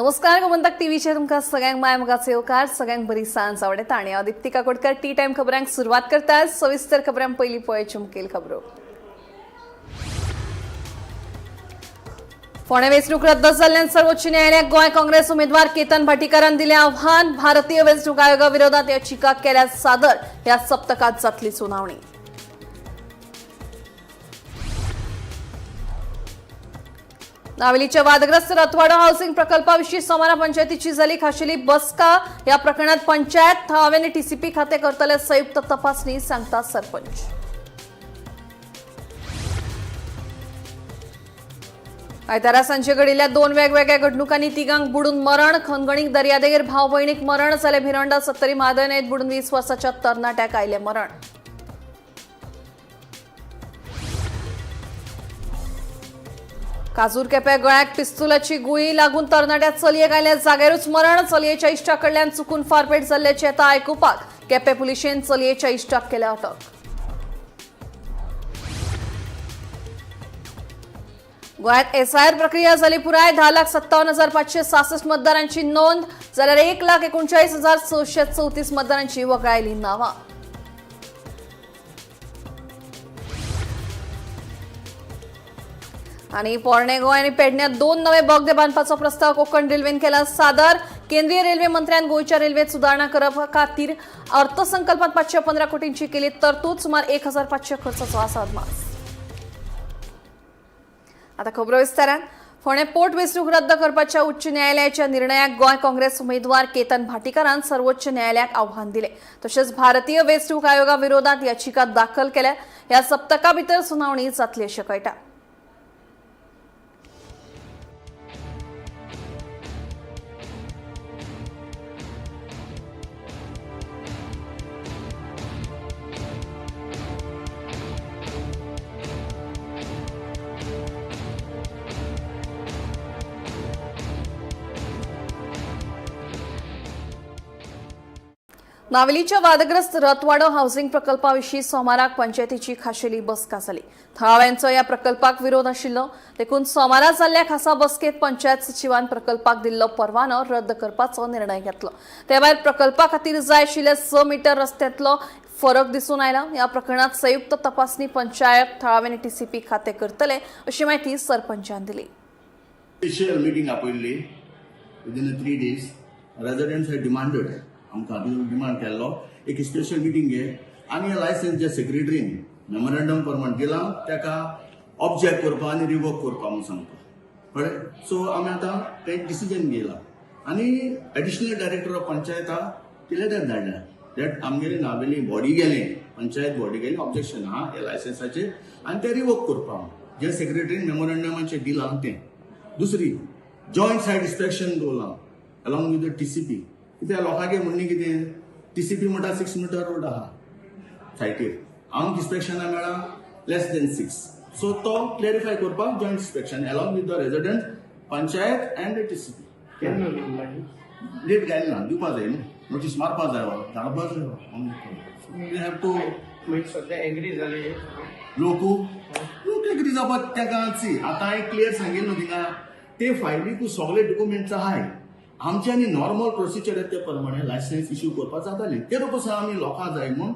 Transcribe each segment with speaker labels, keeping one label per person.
Speaker 1: नमस्कार, गोमंतक टीव्हीचेर तुमकां सगळ्यांक माय मोगाचो येवकार. सगळ्यांक बरी सांज आवडटा आनी हांव दिप्ती काकोडकर टी टायम खबरांक सुरवात करता. सविस्तर खबरां पयलीं पळय मुखेल खबरो. फोंडें वेंचणूक रद्द जाल्ल्यान सर्वोच्च न्यायालयाक गोंय काँग्रेस उमेदवार केतन भाटीकारान दिलें आव्हान. भारतीय वेंचणूक आयोगा विरोधात याचिका केल्या सादर. ह्या सप्तकात जातली सुनावणी. नावेलीच्या वादग्रस्त रथवाडो हाऊसिंग प्रकल्पाविषयी सोमारा पंचायतीची झाली खाशेली बसका. या प्रकरणात पंचायत, थळावे आनी टीसीपी खाते करतले संयुक्त तपासणी, सांगता सरपंच. आयतारा सांजे घडिल्ल्या दोन वेगवेगळ्या घडणुकांनी तिगांक बुडून मरण. खणखणीक दर्यादेगेर भाव भयणीक मरण जालें. भिरंडा सत्तरी म्हादय न्हंयेत बुडून 20 वर्साच्या तरणाट्याक आयलें मरण. काजूर केपें गळ्याक पिस्तुलाची गुळी लागून तरणाट्या चलयेक आयल्या जाग्यारूच मरण. चलयेच्या इश्टा कडल्यान चुकून फारपेट जाल्ल्याचें येता आयकुपाक. केपें पुलिशेन चलयेच्या इश्टाक केल्या अटक. गोंयांत एसआयआर प्रक्रिया जाली पुराय. 10,57,566 मतदारांची नोंद, जाल्यार 1,39,634 मतदारांची वगळायली नांवां. आणि पोरणे गोंय आनी पेडण्यात दोन नवे बोगदे बांदपाचो प्रस्ताव कोकण रेल्वेन केला सादर. केंद्रीय रेल्वे मंत्र्यान गोंयच्या रेल्वेत सुदारणा करपा खातीर अर्थसंकल्पात 515 कोटींची केली तरतूद. सुमार 1500 खर्चाचो आसा अदमास. आता खबरो विस्तारान. फोंडें पोट वेंचणूक रद्द करपाच्या उच्च न्यायालयाच्या निर्णयाक गोंय काँग्रेस उमेदवार केतन भाटीकारान सर्वोच्च न्यायालयाक आव्हान दिले. तशेंच भारतीय वेंचणूक आयोगा विरोधात याचिका दाखल केल्या. ह्या सप्तका भितर सुनावणी जातली अशें कळटा. नावेलीच्या वादग्रस्त रथवाडो हाऊसिंग प्रकल्पाविशीं सोमाराक पंचायतीची खाशेली बसका जाली. थळाव्यांचो ह्या प्रकल्पाक विरोध आशिल्लो, देखून सोमारा जाल्ल्या खासा बसकेत पंचायत सचिवान प्रकल्पाक दिल्लो परवानो रद्द करपाचो निर्णय घेतलो. ते भायर प्रकल्पा खातीर जाय आशिल्ल्या 6 मीटर रस्त्यांतलो फरक दिसून आयला. ह्या प्रकरणात संयुक्त तपासणी पंचायत, थळावे आनी टीसीपी खाते करतले, अशी माहिती सरपंचान दिली.
Speaker 2: स्पेशल मिटींग आपयल्ली within 3 days. Residents had demanded, आमकां डिमांड केल्लो एक स्पेशल मिटींग घे आनी हे लायसन्स जे सेक्रेटरीन मेमोरेंडम प्रमाण दिलां ताका ऑब्जेक्ट करपा आनी रिवोक करपा म्हूण सांगपा, कळ्ळें. सो आमी आतां तें डिसिजन घेयला आनी एडिशनल डायरेक्टर ऑफ पंचायता ती लेटर धाडल्या that आमगेली नावेली बॉडी गेलें, पंचायत बॉडी गेली, ऑब्जेक्शन आहा ह्या लायसन्साचेर आनी तें रिवोक करपा जे सेक्रेटरीन मेमोरेंडमाचेर दिलां तें. दुसरी जॉयंट सायट इन्स्पेक्शन दवरलां along with the TCP. कित्याक लोकांगे म्हणणें कितें, टीसीपी म्हणटा 6 मिटर रोड आहा सायटीर, आमकां इन्स्पेक्शना मेळ्ळा लेस देन 6. सो तो क्लॅरिफाय करपाक joint inspection along with the resident, panchayat and the TCP. Date घायला ना, दिवपा जाय न्हू, नोटीस मारपा जाय, धाडपा जाय. We have to.
Speaker 3: मागीर सध्या एग्री जाले?
Speaker 2: लोक लोक एग्री जावपाक ताका सी आतां हांवें क्लियर सांगिल्लें न्हू थिंगा ते फायलीकू सगळे डॉक्युमेंट्स आहाय. आमच्यांनी नॉर्मल प्रोसिजर ते प्रमाणे लायसन्स इश्यू करपाक जातालें. ते पसून आमी लोकां जाय म्हूण,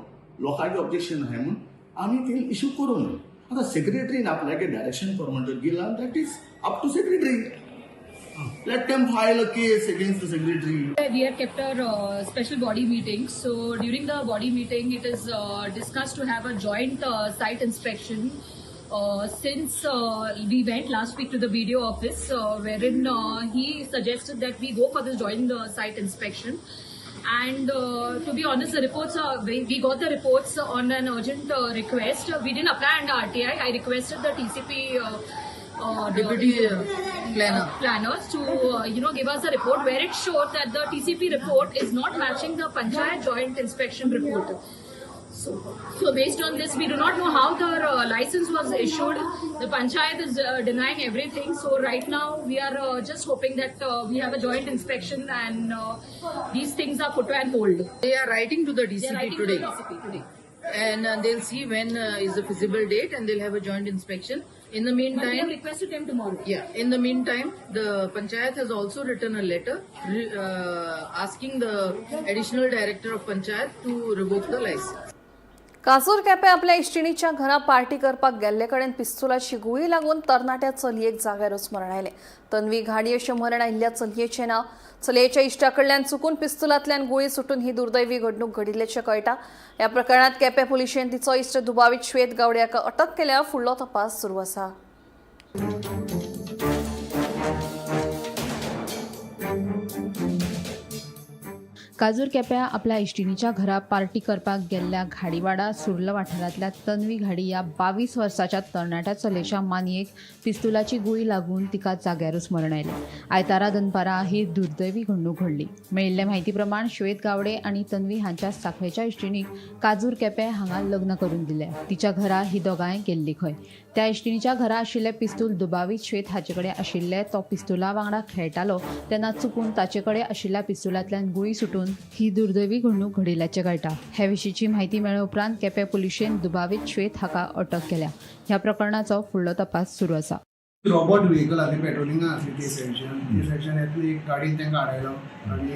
Speaker 2: लोकांचे ऑब्जेक्शन आहाय म्हूण आमी ते इश्यू करूं. आतां सेक्रेटरीन आपल्यागे डायरेक्शन प्रमाण जर दिलां, that is up to secretary. Let them file a case against the secretary.
Speaker 4: We have kept our special body meeting. So during the body meeting, it is discussed to have a joint site inspection. Since we went last week to the BDO office, wherein he suggested that we go for this joint site inspection. And to be honest, the reports are, we got the reports on an urgent request. We didn't apply under RTI. I requested the TCP
Speaker 5: Deputy planner.
Speaker 4: Planners to give us a report where it showed that the TCP report is not matching the panchayat joint inspection report. So based on this, we do not know how the license was issued. The panchayat is denying everything. So right now we are just hoping that we have a joint inspection and these things are put on hold.
Speaker 5: They are writing to the
Speaker 4: They are
Speaker 5: DCP
Speaker 4: writing to
Speaker 5: today.
Speaker 4: the DCP today.
Speaker 5: And they'll see when is the feasible date and they'll have a joint inspection. In the
Speaker 4: But we have
Speaker 5: meantime,
Speaker 4: requested them tomorrow.
Speaker 5: yeah, in the meantime, the panchayat has also written a letter asking the additional director of panchayat to revoke the license.
Speaker 1: Kajur Quepem आपल्या इश्टिणीच्या घरा party करपाक गेल्ले कडेन पिस्तुलाची गुळी लागून तरणाट्या चलयेक जाग्यारूच मरण आयलें. तन्वी घाडी अशें मरण आयिल्ल्या चलयेचें नांव. चलयेच्या इश्टा कडल्यान चुकून पिस्तुलांतल्यान गुळी सुटून ही दुर्दैवी घडणूक घडिल्ल्याचें कळटा. ह्या प्रकरणांत केपें पुलिशेन तिचो इश्ट दुबावीत श्वेत गावडे हाका अटक केल्या. फुडलो तपास सुरू आसा.
Speaker 6: काजूर केप्या आपल्या इश्टिणीच्या घरा पार्टी करपाक गेल्ल्या घाडीवाडा सुर्ल वाठारांतल्या तन्वी घाडी ह्या 22 वर्साच्या तरणाट्या चलयेच्या मानयेक पिस्तुलाची गुळी लागून तिका जाग्यारूच मरण आयलें. आयतारा दनपारां ही दुर्दैवी घडणूक घडली. मेळिल्ले म्हायती प्रमाण श्वेत गावडे आनी तन्वी हांच्या सांखळेच्या इश्टिणीक काजूर केपें हांगा लग्न करून दिलें. तिच्या घरा ही दोगांय गेल्ली खंय. त्या इश्टिणीच्या घरा आशिल्लें पिस्तूल दुबावीत श्वेत हाचे कडेन आशिल्लें. तो पिस्तुला वांगडा खेळटालो तेन्ना चुकून ताचे कडेन आशिल्ल्या पिस्तुलांतल्यान गुळी सुटून ही दुर्दैवी घडणूक घडिल्ल्याचें कळटा. हे विशींची म्हायती मेळ्ळे उपरांत केपें पुलिशेन दुबावीत श्वेत हाका अटक केल्या. ह्या प्रकरणाचो फुडलो तपास सुरू आसा.
Speaker 7: रोबोट व्हेकल आसली, पेट्रोलिंगान आसली ती सायडच्यान. ती सायडच्यान येतली एक गाडीन तांकां आडायलो आनी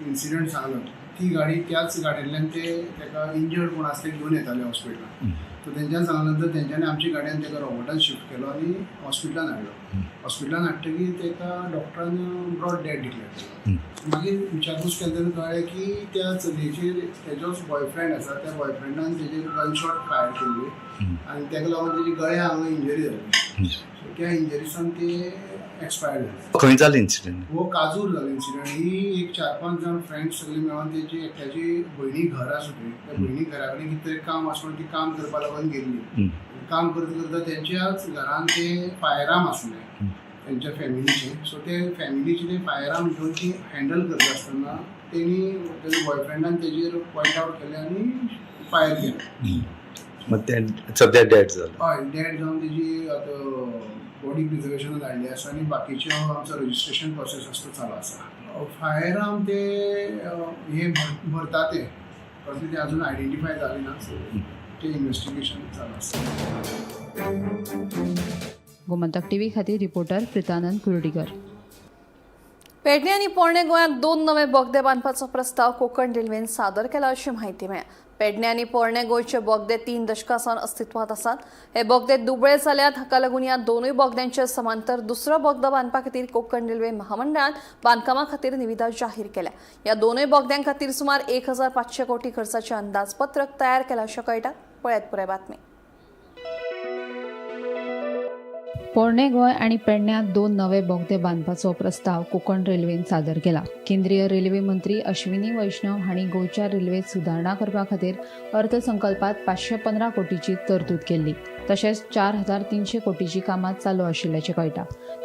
Speaker 7: इन्सिडंट सांगलो. ती गाडी त्याच गाडयेंतल्यान ते ताका इंजर्ड कोण आसले घेवन येताले हॉस्पिटलान. सो तेंच्यान सांगल्या नंतर तेंच्यांनी आमच्या गाडयेन ताका रोबोटान शिफ्ट केलो आनी हॉस्पिटलान हाडलो. हॉस्पिटलान हाडटकीर ताका डॉक्टरान ब्रॉड डेड डिक्लेअर केलो. मागीर विचारपूस केली तेन्ना कळ्ळें की त्या चलयेचेर तेजोच बॉयफ्रेंड आसा, त्या बॉयफ्रेंडान तेजेर गनशॉट फायर केल्ली आनी ताका लागून तेजी गळ्या हांगा इंजरी जाली. सो त्या इंजरीसान ते एक्सपायर्ड जाले.
Speaker 8: खंय जालें इन्सिडंट?
Speaker 7: हो काजूर जालो इन्सिडंट. ही एक 4-5 जाण फ्रेंड्स सगळीं मेळोन तेजी एकट्याची भयणी घर आसा थंय, त्या भयणी घरा कडेन कितें तरी काम आसा म्हणून ती काम करपा लागून गेल्ली. काम करता करता तेंच्याच घरान ते फायराम आसले तेंच्या फॅमिलीचे. सो ते फॅमिलीचे ते फायराम घेवन ती हँडल करता आसतना तेणी तेज्या बॉयफ्रेंडान तेजेर पॉयंट आवट केलें आनी फायर केलें.
Speaker 8: मग ते सद्या डेड जालें.
Speaker 7: हय, डेड जावन तेजी आतां बॉडी प्रिजर्वेशनान धाडली आसा आनी बाकीच्यो आमचो रजिस्ट्रेशन प्रोसेस आसा तो चालू आसा. फायरआर्म ते हे भरता ते कसले ते अजून आयडेंटिफाय जाले ना, सो ते इन्वेस्टिगेशन चालू आसा.
Speaker 6: गोमंतक टीव्ही खातीर रिपोर्टर प्रितानंद कुर्डीकर.
Speaker 1: पेडणे आनी पोरणे गोंयांत 2 नवे बोगदे बांदपाचो प्रस्ताव कोकण रेल्वेन सादर केला अशी म्हायती मेळ्ळ्या. पेडणे आनी पोरणे गोंयचे बोगदे 3 दशकां सावन अस्तित्वांत आसात. हे बोगदे दुबळे जाल्यात. हाका लागून ह्या दोनूय बोगद्यांचे समांतर दुसरो बोगदो बांदपा खातीर कोकण रेल्वे महामंडळान बांदकामा खातीर निविदा जाहीर केल्या. ह्या दोनूय बोगद्यां खातीर सुमार 1500 कोटी खर्चाचें अंदाजपत्रक तयार केलां अशें कळटा. पळयात पुराय बातमी.
Speaker 6: पोरणे गोंय आनी पेडण्यां 2 नवे बोगदे बांदपाचो प्रस्ताव कोकण रेल्वेन सादर केला. केंद्रीय रेल्वे मंत्री अश्विनी वैष्णव हांणी गोंयच्या रेल्वेत सुदारणा करपा खातीर अर्थसंकल्पात 515 कोटीची तरतूद केल्ली. तशेंच 4300 कोटीची कामां चालू आशिल्ल्याचें कळटा.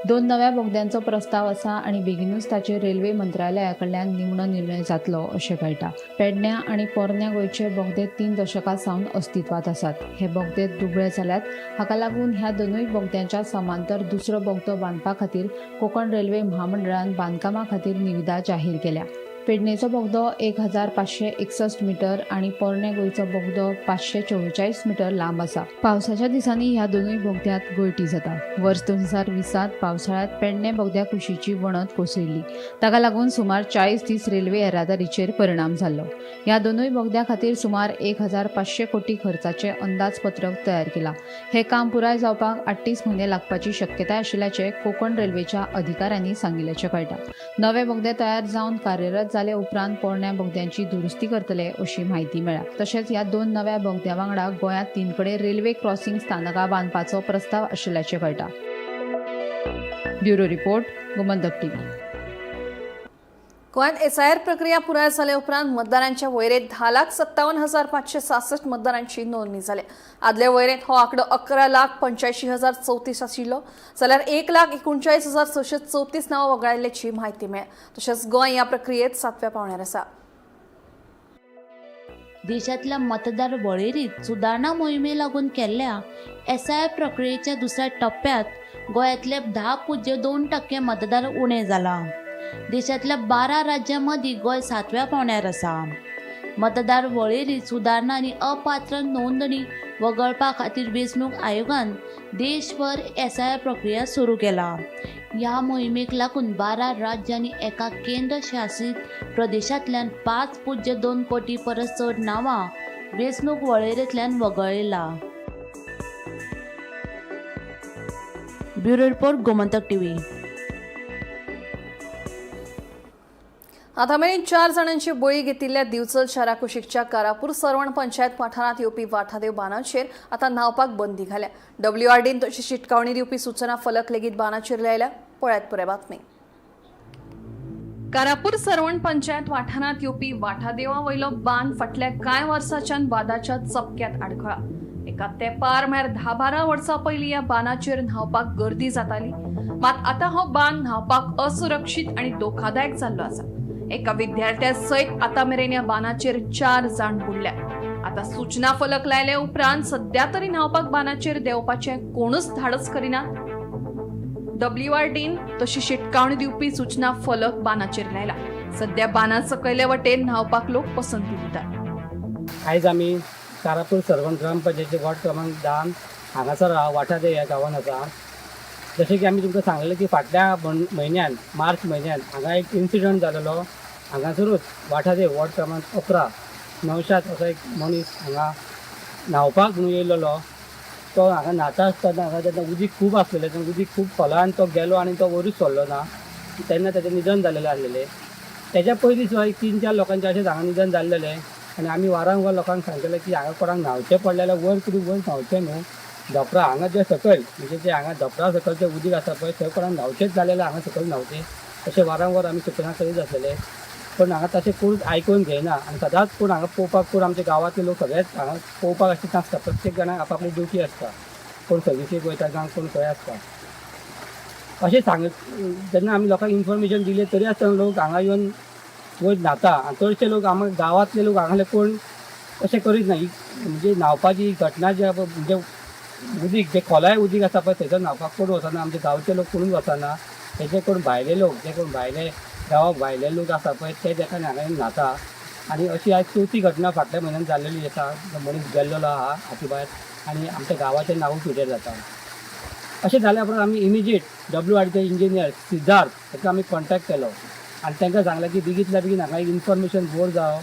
Speaker 6: 2 नव्या बोगद्यांचो प्रस्ताव आसा आनी बेगिनूच ताचेर रेल्वे मंत्रालया कडल्यान निमणो निर्णय जातलो अशें कळटा. पेडण्यां आनी पोरण्या गोंयचे बोगदे 3 दशकां सावन अस्तित्वांत आसात. हे बोगदे दुबळे जाल्यात. हाका लागून ह्या दोनूय बोगद्यांच्या समांतर दुसरो बोगदो बांदपा खातीर कोकण रेल्वे महामंडळान बांदकामा खातीर निविदा जाहीर केल्या. पेडणेचो बोगदो 1561 मिटर आनी पोरणे गोंयचो बोगदो 544 मिटर लांब आसा. पावसाच्या दिसांनी ह्या दोनूय बोगद्यांत गळटी जाता. वर्स 2020 पावसाळ्यांत पेडणे बोगद्या कुशीची वणत कोसळिल्ली. ताका लागून सुमार 40 दीस रेल्वे येरादारीचेर परिणाम जाल्लो. ह्या दोनूय बोगद्या खातीर सुमार 1500 कोटी खर्चाचें अंदाजपत्रक तयार केलां. हें काम पुराय जावपाक 38 म्हयने लागपाची शक्यताय आशिल्ल्याचें कोकण रेल्वेच्या अधिकाऱ्यांनी सांगिल्ल्याचें कळटा. नवे बोगदे तयार जावन कार्यरत जाले उपरांत पोरण्या बोगद्यांची दुरुस्ती करतले अशी म्हायती मेळ्ळ्या. तशेंच ह्या 2 नव्या बोगद्या वांगडा गोंयांत 3 कडेन रेल्वे क्रॉसिंग स्थानकां बांदपाचो प्रस्ताव आशिल्ल्याचें कळटा. Bureau report, Gomantak TV.
Speaker 1: गोंयांत एसआयआर प्रक्रिया पुराय जाले उपरांत मतदारांच्या वळेरेंत 10,57,566 मतदारांची नोंदणी जाल्या. आदले वळेरेंत हो आंकडो 11,85,034 आशिल्लो, जाल्यार 1,39,634 नांवां वगळायिल्ल्याची म्हायती मेळ्ळ्या. तशेंच गोंय ह्या प्रक्रियेंत 7व्या पांवड्यार आसा.
Speaker 9: देशांतल्या मतदार वळेरीत सुदारणा मोहिमे लागून केल्ल्या एसआयआर प्रक्रियेच्या दुसऱ्या टप्प्यांत गोंयांतले 10.2% मतदार उणे जाला. देशांतल्या 12 राज्यां मदीं गोंय 7व्या पांवड्यार आसा. मतदार वळेरीत सुदारणा आनी अपात्र नोंदणी वगळपा खातीर वेंचणूक आयोगान देशभर एसआयआर प्रक्रिया सुरू केला. ह्या मोहिमेक लागून 12 राज्य आनी एका केंद्र शासीत प्रदेशांतल्यान 5.2 कोटी परस चड नांवां वेंचणूक वळेरेंतल्यान वगळयला. Bureau report, Gomantak TV.
Speaker 1: आता मेरेन 4 जाणांची बळी घेतिल्ल्या दिवचल शारा कुशीकच्या कारापूर सरवण पंचायत वाठारांत येवपी वाठादेव बांदाचेर आतां न्हांवपाक बंदी घाल्या. डब्ल्यूआरडीन तशी शिटकावणी दिवपी सूचना फलक लेगीत बांदाचेर लायल्या. पळयात पुराय बातमी. कारापूर सरवण पंचायत वाठारांत येवपी वाठादेवा वयलो बांद फाटल्या कांय वर्सांच्यान बादाच्या चपक्यात आडखळा. एका तेंपार म्हळ्यार 10-12 वर्सां पयलीं ह्या बांदाचेर न्हांवपाक गर्दी जाताली, मात आतां हो बांद न्हांवपाक असुरक्षीत आनी धोकादायक जाल्लो आसा. एका विद्यार्थ्या सयत आतां मेरेन ह्या बांदाचेर 4 जाण बुडल्या. आतां सूचना फलक लायले उपरांत सद्या तरी न्हांवपाक बांदाचेर देंवपाचें कोणूच धाडस करिना. डब्ल्यूआरडीन तशी शिटकावणी दिवपी सूचना फलक बांदाचेर लायला. सद्या बांदा सकयले वटेन न्हांवपाक लोक पसंती दितात.
Speaker 10: आयज आमी कारापूर सरवण ग्रामपंचायतीचे वॉर्ड क्रमांक 10 हांगासर वाठादेव ह्या गांवांत आसा. जशें की आमी तुमकां सांगलें की फाटल्या म्हयन्यान मार्च म्हयन्यान हांगा एक इन्सिडंट जालेलो. हांगासरूच वाठादेव वॉर्ड क्रमांक 11 नवशाद असो एक मनीस हांगा न्हांवपाक म्हणून येयलेलो. तो हांगा न्हाता आसतना हांगा तेन्ना उदीक खूब आसलेलें, तेन्ना उदीक खूब खोला आनी तो गेलो आनी तो वरूच सरलो ना, तेन्ना ताचें निधन जालेलें आसलेलें. तेज्या पयलीं सुद्दां एक 3-4 लोकांचें अशेंच हांगा निधन जाल्लेलें आनी आमी वारंवार लोकांक सांगताले की हांगा कोणाक न्हांवचें पडलें जाल्यार वयर तरी वयर न्हांवचें न्हू, धोपरा हांगा जे सकयल म्हणजे जे हांगा धोपरा सकयल जें उदीक आसा पळय थंय कोणाक न्हांवचेंच जालें जाल्यार हांगा सकयल न्हांवचें अशें वारंवार आमी सुचना करीत आसलेले. पूण हांगा तशें कोणूच आयकून घेयना आनी सदांच कोण हांगा पळोवपाक कोण आमच्या गांवांतले लोक सगळेच हांगा पळोवपाक अशें नासता. प्रत्येक जाणांक आपापली ड्युटी आसता, कोण सर्विसीक वयता जावं कोण खंय आसता. अशें सांग जेन्ना आमी लोकांक इन्फॉर्मेशन दिलें तरी आसतना लोक हांगा येवन वयर न्हाता आनी चडशे लोक आमकां गांवांतले लोक हांगाले कोण अशें करीत ना. म्हणजे न्हांवपाची घटना जी आसा म्हणजे उदीक जे खोलाय उदीक आसा पळय थंयसर न्हांवपाक कोण वचना, आमच्या गांवचे लोक कोणूच वचना. तेजे कोण भायले लोक जे कोण भायले गांवा भायले लोक आसा पळय ते तेका हांगा येवन न्हाता. आनी अशी आयज चवथी घटना फाटल्या म्हयन्यान जाल्लेली आसा. मनीस गेल्लेलो आहा हाती भायर आनी आमच्या गांवाचें नांवूय पिड्ड्यार जाता. अशें जाल्या उपरांत आमी इमिजिएट डब्ल्यूआरडीचे इंजिनियर सिद्धार्थ ताका आमी कॉन्टेक्ट केलो आनी तांकां सांगलें की बेगींतल्या बेगीन हांगा एक इन्फॉर्मेशन बोर्ड जावो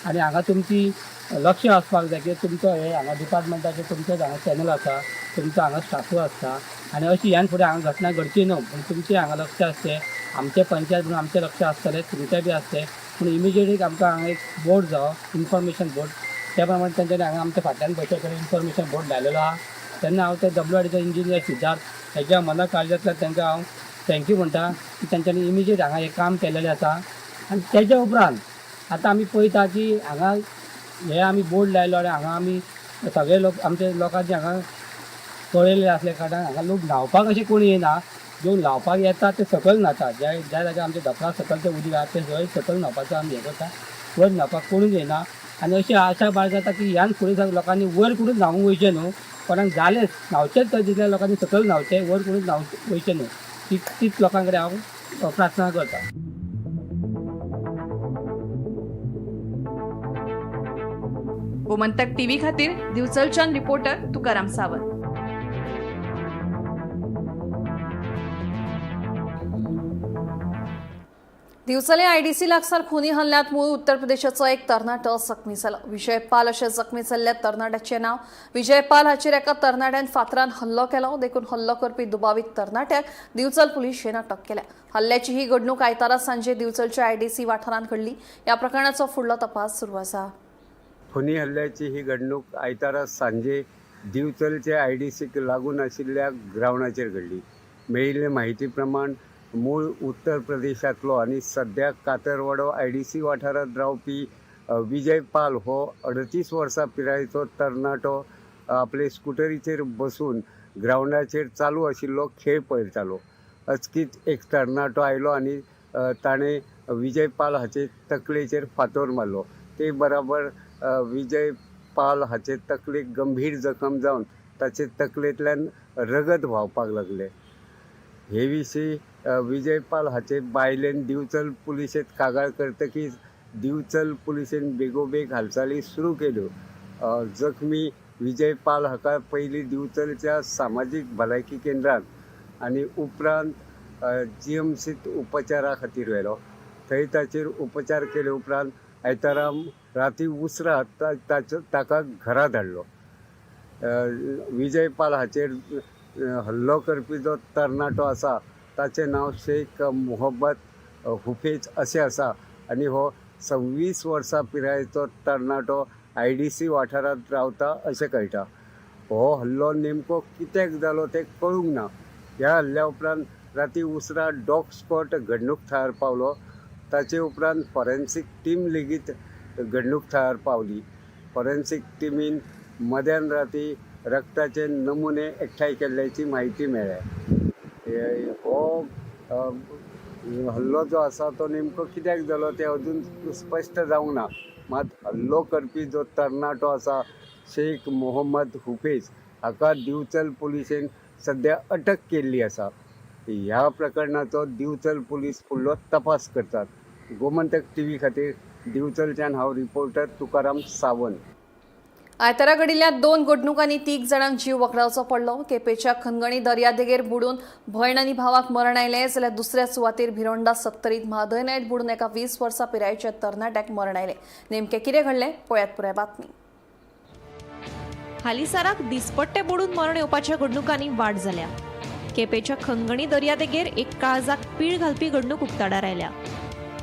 Speaker 10: आनी हांगा तुमची लक्ष आसपाक जाय की तुमचो हे हांगा डिपार्टमेंटाचें तुमचेच हांगा चॅनल आसा, तुमचो हांगा स्टाफूय आसता आनी अशी ह्यान फुडें हांगा घटना घडची न्हू पूण तुमचें हांगा लक्ष आसचें, आमचें पंचायत म्हणून आमचें लक्ष आसतलें, तुमचें बी आसचें. पूण इमिजिएटली आमकां हांगा एक बोर्ड जावो, इन्फॉर्मेशन बोर्ड. त्या प्रमाणे तेंच्यांनी हांगा आमच्या फाटल्यान बसले कडेन इन्फॉर्मेशन बोर्ड लायलेलो आहा. तेन्ना हांव ते डब्ल्यूआरडीचो इंजिनियर सिद्धार्थ हेज्या मना काळजांतल्यान तांकां हांव thank you म्हणटा की तेंच्यांनी इमिजिएट हांगा हें काम केलेलें आसा. आनी तेज्या उपरांत आतां आमी पळयता की हांगा हे आमी बोर्ड लायलो आनी हांगा आमी सगळे लोक आमचे लोकांचे हांगा कळयलें आसल्या कारणान हांगा लोक न्हांवपाक अशें कोण येना. जेवन न्हांवपाक येता ते सकयल न्हाता, ज्या ज्या जाग्यार आमच्या धोपरा सकयल तें उदीक आहा तें थंय सकयल न्हांवपाचो आमी हें करता, वयर न्हांवपाक कोणूच येना. आनी अशी आशा बाळगता की ह्यान फुडें लोकांनी वयर कोणूच न्हांवूंक वयचें न्हू, कोणाक जालेंच न्हांवचेंच तर तितल्या लोकांनी सकयल न्हांवचें, वयर कोणूच न्हांवचें वयचें न्हू. तीच लोकां कडेन हांव प्रार्थना करता.
Speaker 1: गोमंतक टीव्ही खातीर दिवचलच्यान रिपोर्टर तुकाराम सावंत. दिवचले आयडीसी लागसार खुनी हल्ल्यात मूळ उत्तर प्रदेशाचो एक तरणाटो जखमी जालो. विजय पाल अशें जखमी जाल्ल्या तरणाट्याचें नांव. विजय पाल हाचेर एका तरणाट्यान फातरान हल्लो केलो, देखून हल्लो करपी दुबावीत तरणाट्याक दिवचल पुलिशेन अटक केल्या. हल्ल्याची ही घडणूक आयतारा सांजे दिवचलच्या आयडीसी वाठारांत घडली. ह्या प्रकरणाचो फुडलो तपास सुरू आसा.
Speaker 11: खुनी हल्ल्याची ही घडणूक आयतारा सांजे दिवचलचे आयडीसीक लागून आशिल्ल्या ग्रावंडाचेर घडली. मेळिल्ले म्हायती प्रमाण मूळ उत्तर प्रदेशांतलो आनी सद्या कातरवाडो आयडीसी वाठारांत रावपी विजय पाल हो 38 वर्सां पिरायेचो तरणाटो आपले स्कुटरीचेर बसून ग्रावंडाचेर चालू आशिल्लो खेळ पळयतालो. अचकीत एक तरणाटो आयलो आनी ताणें विजय पाल हाचे तकलेचेर फातोर मारलो. ते बराबर विजय पाल हाचे तकलेक गंभीर जखम जावन ताचे तकलेंतल्यान रगत व्हांवपाक लागलें. हे विशीं विजय पाल हाचे बायलेन दिवचल पुलिशेंत कागाळ करतकीच दिवचल पुलिसेन बेगोबेग हालचाली सुरू केल्यो. जखमी विजय पाल हाका पयलीं दिवचलच्या सामाजीक भलायकी केंद्रांत आनी उपरांत जीएमसीत उपचारा खातीर व्हेलो. थंय ताचेर उपचार केले उपरांत आयतारा राती उसरां ताका घरा धाडलो. विजय पाल हाचेर हल्लो करपी जो तरणाटो आसा ताचें नांव शेख मोहम्मद हुफेज अशें आसा आनी हो 26 वर्सां पिरायेचो तरणाटो IDC वाठारांत रावता अशें कळटा. हो हल्लो नेमको कित्याक जालो तें कळूंक ना. ह्या हल्ल्या उपरांत राती उसरां डॉग स्पॉट घडणूक थळार पावलो. ताचे उपरांत फॉरेन्सीक टीम लेगीत घडणूक थळार पावली. फॉरेन्सीक टिमीन मध्यान राती रक्ताचे नमुने एकठांय केल्ल्याची म्हायती मेळ्ळ्या. हो हल्लो जो आसा तो नेमको कित्याक जालो तें अजून स्पश्ट जावंक ना. मात हल्लो करपी जो तरणाटो आसा शेख मोहम्मद हुफेज हाका दिवचल पुलिसेन सद्या अटक केल्ली आसा. ह्या प्रकरणाचो दिवचल पुलीस फुडलो तपास करतात. गोमंतक टीव्ही खातीर दिवचलच्यान हांव रिपोर्टर तुकाराम सावंत.
Speaker 1: आयतारा घडिल्ल्या 2 घडणुकांनी 3 जाणांक जीव वगडावचो पडलो. केपेच्या खनगणी दर्यादेगेर बुडून भयण आनी भावाक मरण आयलें, जाल्यार दुसऱ्या सुवातेर भिरोंडा सत्तरीत म्हादय न्हंयेत बुडून एका 20 वर्सां पिरायेच्या तरणाट्याक मरण आयलें. नेमकें कितें घडलें पळयात पुराय बातमी.
Speaker 12: हालींसराक दिसपट्टे बुडून मरण येवपाच्या घडणुकांनी वाड जाल्या. केपेच्या खनगणी दर्यादेगेर एक काळजाक पीळ घालपी घडणूक उक्ताडार आयल्या.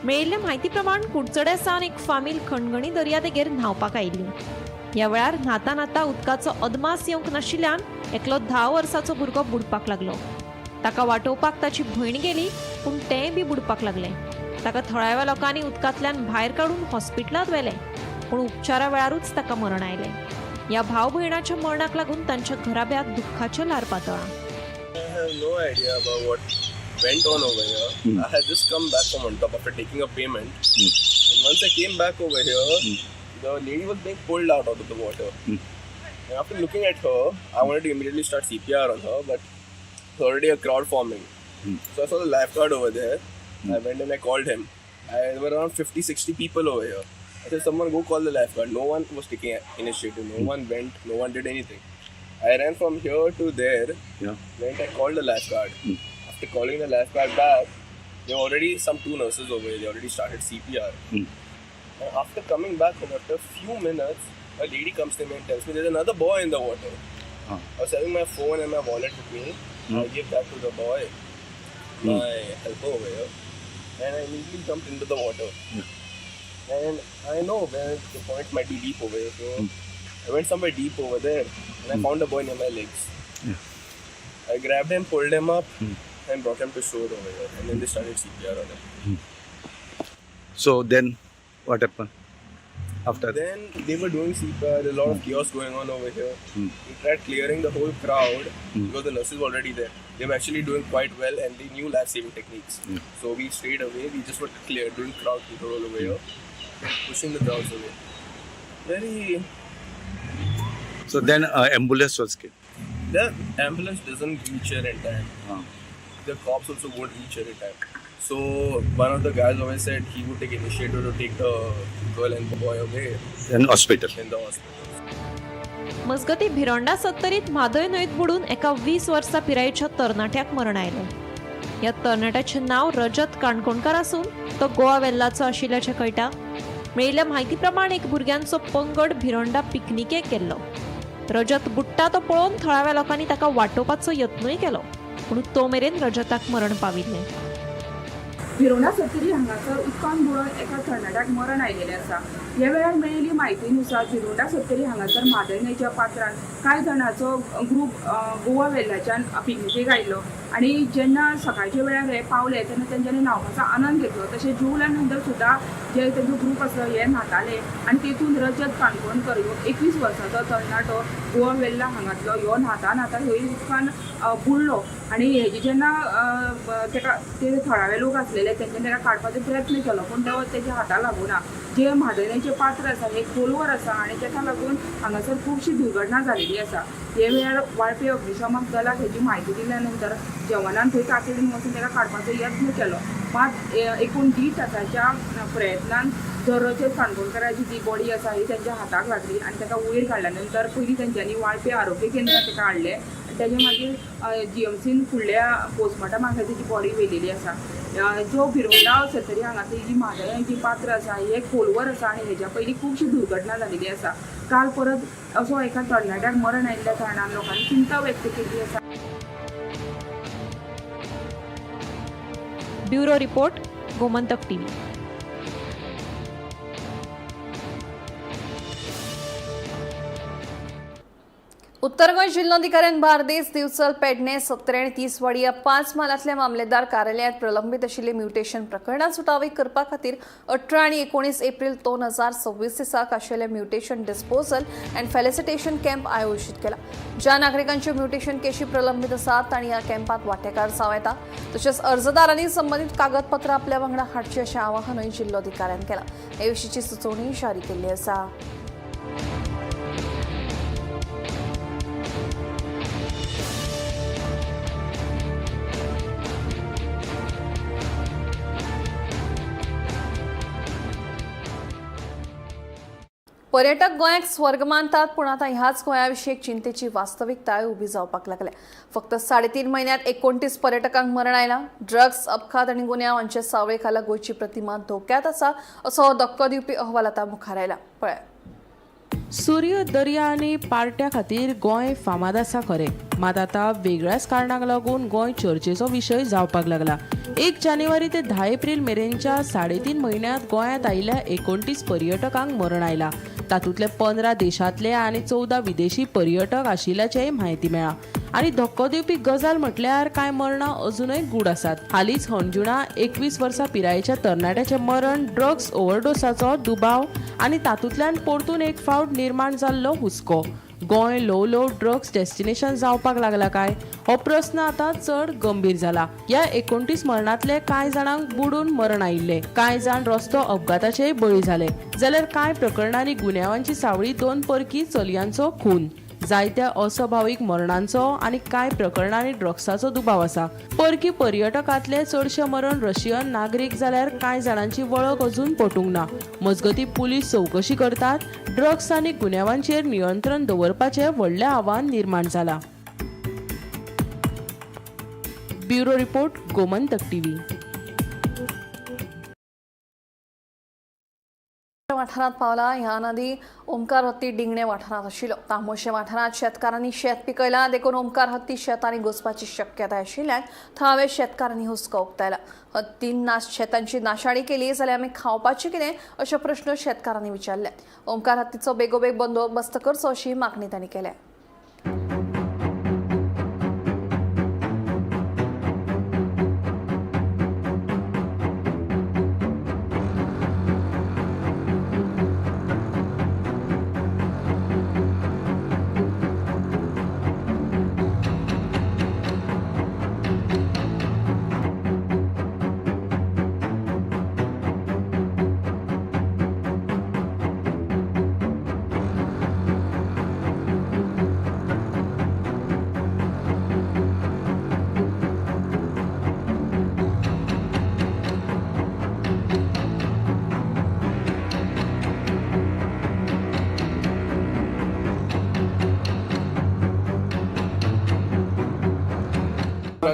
Speaker 12: मेळिल्ले म्हायती प्रमाण कुडचड्या सावन एक फामील खणगणी दर्यादेगेर न्हांवपाक आयिल्ली. ह्या वेळार न्हाता न्हाता उदकाचो अदमास येवंक नाशिल्ल्यान एकलो 10 वर्साचो भुरगो बुडपाक लागलो. ताका वाटोवपाक ताची भयण गेली, पूण तेंय बी बुडपाक लागलें. ताका थळाव्या लोकांनी उदकांतल्यान भायर काडून हॉस्पिटलांत व्हेलें, पूण उपचारा वेळारूच ताका मरण आयलें. ह्या भाव भयणाच्या मरणाक लागून तांच्या घराब्यांत दुख्खाचें ल्हार पातळ्ळां.
Speaker 13: I have no idea about what went on over here. I had just come back from on top after taking a payment. And once I came back over here, the lady was being pulled out of the water. And after looking at her, I wanted to immediately start CPR on her, but there's already a crowd forming. So I saw the lifeguard over there. I went and I called him. There were around 50, 60 people over here. I said, someone go call the lifeguard. No one was taking initiative. No one went. No one did anything. I ran from here to there.
Speaker 8: Yeah.
Speaker 13: Went, I called the lifeguard. After calling the lifeguard back, there were already some 2 nurses over here. They already started CPR. And after coming back home, after a few minutes, a lady comes to me and tells me there's another boy in the water. I was having my phone and my wallet with me. I gave that to the boy, my helper over here, and I immediately jumped into the water. And I know where the point might be deep over here, so I went somewhere deep over there and I found a boy near my legs. I grabbed him, pulled him up, and brought him to shore over here. And then they started CPR on him.
Speaker 8: So then, what happened after?
Speaker 13: Then they were doing CPR, a lot of chaos going on over here. We tried clearing the whole crowd because the nurses were already there. They were actually doing quite well and they knew life-saving techniques. So we stayed away, we just were clear, doing crowd control over here, pushing the crowds away. Very...
Speaker 8: So then ambulance was came.
Speaker 13: The ambulance doesn't reach here in time. The cops also won't reach here in time. So one of the guys always said he would take initiative to take the girl and the boy away.
Speaker 8: In hospital.
Speaker 13: In the hospital.
Speaker 12: मजगती भिरोंडा सत्तरीत म्हादय न्हंयेत बुडून एका 20 वर्सां पिरायेच्या तरणाट्याक मरण आयलें. ह्या तरणाट्याचें नांव रजत काणकोणकार आसून तो गोवा वेल्लाचो आशिल्ल्याचें कळटा. मेळिल्ल्या म्हायती प्रमाण एक भुरग्यांचो पंगड भिरोंडा पिकनिकेक गेल्लो. रजत बुडटा तो पळोवन थळाव्या लोकांनी ताका वाटोवपाचो यत्नूय केलो, पूण तो मेरेन रजताक मरण पाविल्लें.
Speaker 14: भिरोंडा सत्तरी हांगासर उदकान बुडून एका तरणाट्याक मरण आयिल्लें आसा. ह्या वेळार मेळिल्ली म्हायतीनुसार भिरोंडा सत्तरी हांगासर म्हादय न्हंयच्या पात्रान कांय जाणांचो ग्रूप गोवा वेल्लाच्यान पिकनिकेक आयिल्लो आनी जेन्ना सकाळच्या वेळार हे पावले तेन्ना तेंच्यांनी न्हांवपाचो आनंद घेतलो. तशें जेवल्या नंतर सुद्दां जे तेंचो ग्रूप आसलो हे न्हाताले आनी तेतून रजत काणकोणकर ह्यो 21 वर्सांचो तरणाटो गोवा वेल्ला हांगातलो ह्यो न्हाता न्हाता ह्यो उदकान बुडलो आनी हेजे जेन्ना तेका ते थळावे लोक आसलेले तेंच्यांनी तेका काडपाचो प्रयत्न केलो, पूण तो तेच्या हाता लागूना. जे म्हादय न्हंयचें पात्र आसा हें खोलवर आसा आनी ताका लागून हांगासर खुबशी दुर्घटना जाल्ली आसा. हे वेळार वाळपे अग्निशामक दलाक हेजी म्हायती दिल्या नंतर जवानान थंय तातडीन वचून ताका काडपाचो यत्न केलो. मात एकूण 1.5 तासाच्या प्रयत्नान दररोजचे काणकोणकाराची जी बॉडी आसा ही तेंच्या हाताक लागली आनी ताका वयर काडल्या नंतर पयलीं तेंच्यांनी वाळपे आरोग्य केंद्रात ताका हाडलें आनी तेजे मागीर जीएमसीन फुडल्या पोस्टमार्टमा खातीर तेजी बॉडी व्हेलेली आसा. जो भिरोंडा सत्तरी हांगासर जी म्हादय न्हंयची पात्र आसा हे खोलवर आसा आनी हेज्या पयलीं खुबशी दुर्घटना जाल्ली आसा. काल परत असो एका तरणाट्याक मरण आयिल्ल्या कारणान लोकांनी चिंता व्यक्त केल्ली आसा.
Speaker 12: Bureau report, Gomantak TV.
Speaker 1: उत्तर गोंय जिल्लोधिकाऱ्यान बार्देस, दिवचल, पेडणे, सत्तरी आनी तिसवाडी ह्या 5 म्हालांतल्या मामलेदार कार्यालयांत प्रलंबीत आशिल्ली म्युटेशन प्रकरणां सुटावी करपा खातीर 18 आनी 19 एप्रील 2026 दिसा खाशेले mutation disposal and felicitation camp आयोजीत केला. ज्या नागरिकांच्यो म्युटेशन केशी प्रलंबीत आसात तांणी ह्या कॅम्पात वांटेकार जावं येता. तशेंच अर्जदारांनी संबंदीत कागदपत्रां आपल्या वांगडा हाडची अशें आवाहनूय जिल्लोधिकाऱ्यान केलां. हे विशींची सुचोवणी जारी केल्ली आसा. पर्यटक गोंयाक स्वर्ग मानतात, पूण आतां ह्याच गोंया विशीं एक चिंतेची वास्तविकताय उबी जावपाक लागल्या. फक्त 3.5 म्हयन्यांत 29 पर्यटकांक मरण आयलां. ड्रग्स, अपघात आनी गुन्यांव हांचे सावळे खाला गोंयची प्रतिमा धोक्यात आसा असो हो धक्को दिवपी अहवाल आतां मुखार आयला. पळय.
Speaker 15: सूर्य, दर्या आनी पार्ट्या खातीर गोंय फामाद आसा खरें, मात आतां वेगळ्याच कारणाक लागून गोंय चर्चेचो विशय जावपाक लागला. 1 जानेवारी ते 10 एप्रील मेरेनच्या 3.5 म्हयन्यांत गोंयांत आयिल्ल्या 29 पर्यटकांक मरण आयलां. तातूंतले 15 देशांतले आनी 14 विदेशी पर्यटक आशिल्ल्याचेय म्हायती मेळ्ळा. आनी धक्को दिवपी गजाल म्हटल्यार कांय मरणां अजुनय गूढ आसात. हालींच हणजुणा 21 वर्सां पिरायेच्या तरणाट्याचें मरण ड्रग्स ओव्हरडोसाचो दुबाव आनी तातूंतल्यान परतून एक फावट निर्माण जाल्लो हुस्को. गोंय ल्हव ल्हव ड्रग्स डेस्टिनेशन जावपाक लागला काय हो प्रस्न आतां चड गंभीर जाला. ह्या 29 मरणांतले कांय जाणांक बुडून मरण आयिल्ले, कांय जाण रस्तो अपघाताचेय बळी जाले, जाल्यार कांय प्रकरणांनी गुन्यांवांची सावळी 2 परकी चलयांचो खून, जायत्या अस्वाभावीक मरणांचो आनी कांय प्रकरणांनी ड्रग्साचो दुबाव आसा. परकी पर्यटकांतले चडशे मरण रशियन नागरीक जाल्यार कांय जाणांची वळख अजून पटूंक ना. मजगतीं पुलीस चवकशी करतात. ड्रग्स आनी गुन्यांवांचेर नियंत्रण दवरपाचें व्हडलें आव्हान निर्माण जाला. Bureau report, Gomantak TV.
Speaker 1: वाठारांत पावला. ह्या नदी ओमकार हत्ती डिंगणे वाठारांत आशिल्लो. तामोशे वाठारांत शेतकारांनी शेत पिकयलां देखून ओमकार हत्ती शेतांनी घुसपाची शक्यताय आशिल्ल्यान थळाव्या शेतकारांनी हुस्को उक्तायला. हत्तीन शेतांची नाशाडी केली जाल्यार आमी खावपाचें कितें अशे प्रश्न शेतकारांनी विचारले. ओमकार हत्तीचो बेगोबेग बंदोबस्त करचो अशी मागणी तांणी केल्या.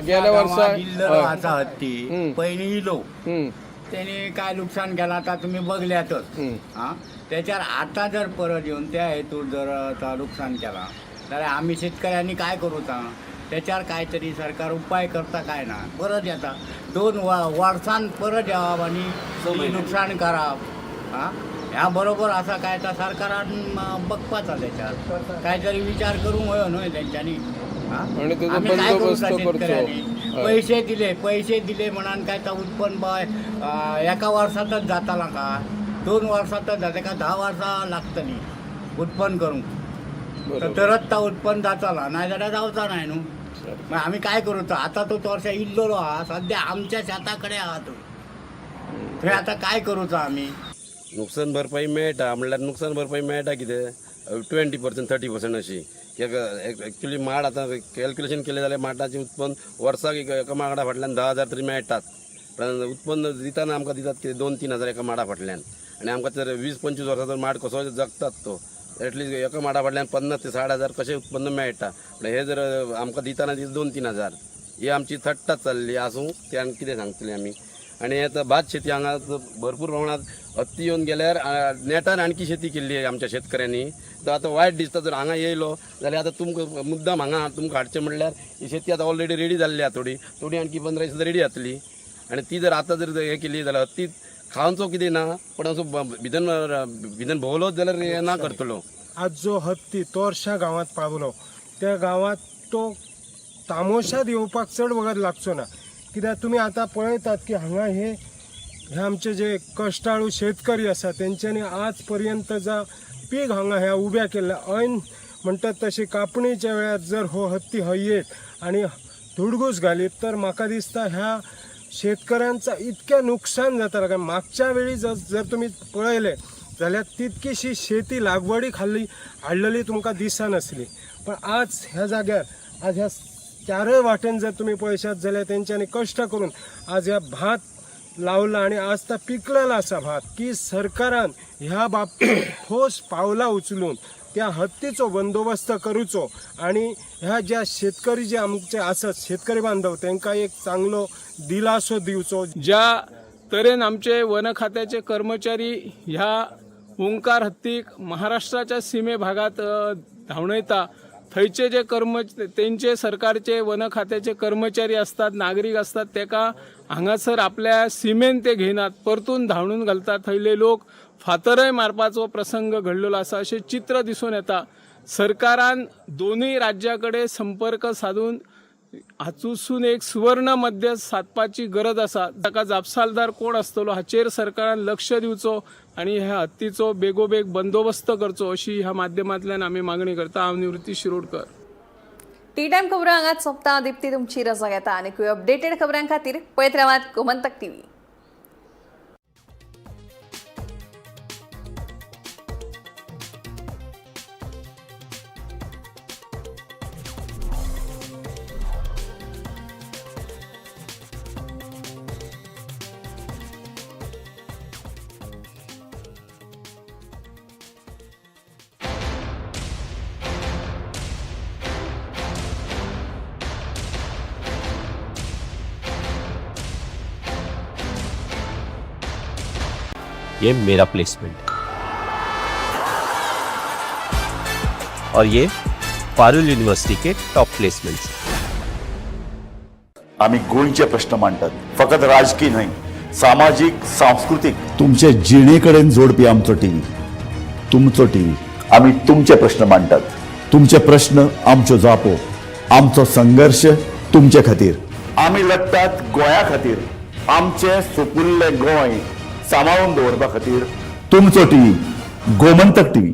Speaker 16: गेल्या वर्सा
Speaker 11: आसा हत्ती पयलीं इलो तेणी काय लुकसाण केलां आतां तुमी बगल्यातच. आं, तेच्यार आतां जर परत येवन त्या हेतूर जर आतां लुकसाण केलां जाल्यार आमी शेतकऱ्यांनी काय करूं? तेच्यार काय तरी सरकार उपाय करता काय ना? परत येता 2 वर्सान परत येवप आनी लुकसाण करप. आं, ह्या बरोबर आसा काय तर सरकारान बघपाचा तेच्यार काय तरी विचार करूंक व्हयो न्हय तेंच्यांनी.
Speaker 16: आनी तेजो बंदोबस्त करचो.
Speaker 11: पैसे दिले, पैसे दिले म्हणान काय तो उत्पन्न बाय एका वर्सांतच जाताला काय 2 वर्सांतच जाता का 10 वर्सां लागतली उत्पन्न करूंक, तरच तो उत्पन्न जाताला, ना जाल्यार जावचा नाय न्हू. मागीर आमी काय करूं? आतां तो चोरशा इल्लोलो आहा सद्या आमच्या शेता कडेन आहा तो, थंय आतां काय करूचो आमी?
Speaker 17: नुकसान भरपाई मेळटा म्हणल्यार नुकसान भरपाई मेळटा कितें 20% 30% अशी. कित्याक एक्चुली माड आतां कॅल्क्युलेशन केलें जाल्यार माडाचें उत्पन्न वर्साक एका माडा फाटल्यान 10,000 तरी मेळटात. पण उत्पन्न दितना आमकां दितात कितें 2-3 हजार एका माडा फाटल्यान आनी आमकां तर 20-25 वर्सां तर माड कसो जगतात तो एटलिस्ट एका माडा फाटल्यान 50 ते 60 हजार कशें उत्पन्न मेळटा. पण हे जर आमकां दितना दिता 2-3 हजार ही आमची थट्टा चल्ली. आसूं ते आनी कितें सांगतले आमी. आनी आतां भात शेती हांगा भरपूर प्रमाणात हत्ती येवन गेल्यार नेटान आणखी शेती केल्ली आमच्या शेतकऱ्यांनी. तर आतां वायट दिसता जर हांगा येयलो जाल्यार आतां तुमकां मुद्दाम हांगा तुमकां हाडचें म्हणल्यार ही शेती आतां ऑलरेडी रेडी जाल्ली आहा. थोडी थोडी आणखी 15 दीस रेडी जातली आनी ती जर आतां जर हें केली जाल्यार हत्ती खावचो कितें ना पण असो भितन भितन भोंवलोच जाल्यार हें ना करतलो.
Speaker 18: आज जो हत्ती तोरशा गांवांत पावलो त्या गांवांत तो तामोशाद येवपाक चड वगत लागचो ना. कित्याक तुमी आतां पळयतात की हांगा हे आमचे जे कश्टाळू शेतकरी आसा तेंच्यांनी आज पर्यंत जा पीक हांगा ह्या उब्या केल्ल्या ऐन म्हणटात तशी कापणीच्या वेळार जर हो हत्ती हय येत आनी धुडगूस घालीत तर म्हाका दिसता ह्या शेतकऱ्यांचा इतकें नुकसान जाता. कारण मागच्या वेळी जर तुमी पळयलें जाल्यार तितकीशी शेती लागवडी खाल्ली हाडलेली तुमकां दिसनासली. पण आज ह्या जाग्यार आज ह्या चारय वाटेन जर तुमी पळयशात जाल्यार तेंच्यांनी कश्ट करून आज ह्या भात लावला आनी आज तो पिकलेलो आसा भात. की सरकारान ह्या बाबतीत ठोस पावलां उचलून त्या हत्तीचो बंदोबस्त करूचो आनी ह्या ज्या शेतकरी जे आमचे आसात शेतकरी बांधव तांकां एक चांगलो दिलासो दिवचो.
Speaker 16: ज्या तरेन आमचे वन खात्याचे कर्मचारी ह्या ओंकार हत्तीक महाराष्ट्राच्या सीमे भागात धांवडयता थंयचे जे तेंचे सरकारचे वन खात्याचे कर्मचारी असतात, नागरीक असतात, तेका हांगासर आपल्या सीमेन ते घेयनात, परतून धांवडून घालतात. थंयले लोक फातरय मारपाचो प्रसंग घडलेलो आसा अशें चित्र दिसून येता. सरकारान दोनूय राज्या कडेन संपर्क साधून हातूंतसून एक सुवर्ण मध्य सादपाची गरज आसा. ताका जापसालदार कोण आसतलो हाचेर सरकारान लक्ष दिवचो आनी ह्या हत्तीचो बेगोबेग बंदोबस्त करचो अशी ह्या माध्यमांतल्यान आमी मागणी करता. हांव निवृत्ती शिरोडकर.
Speaker 1: टी टायम खबरां हांगाच सोंपता. दीप्ती तुमची रजा घेता आनी अपडेटेड खबरां खातीर पळयत रावात गोमंतक टीव्ही.
Speaker 19: ये मेरा प्लेसमेंट है और ये Parul university K top placements.
Speaker 20: आम्ही गोंयचे प्रश्न मांडटात, फकत राजकीय न्हय, सामाजीक, सांस्कृतीक.
Speaker 2: तुमचे जिणे कडेन जोडपी आमचो टीव्ही, तुमचो टीव्ही.
Speaker 20: आम्ही तुमचे प्रश्न मांडटात,
Speaker 2: तुमचे प्रश्न आमच्यो जापो, आमचो संघर्श तुमचे खातीर.
Speaker 20: आम्ही लढटात गोंया खातीर, आमचे सुपुल्ले गोंय सांबाळून दवरपा खातीर.
Speaker 2: तुमचो टीव्ही, गोमंतक टीव्ही.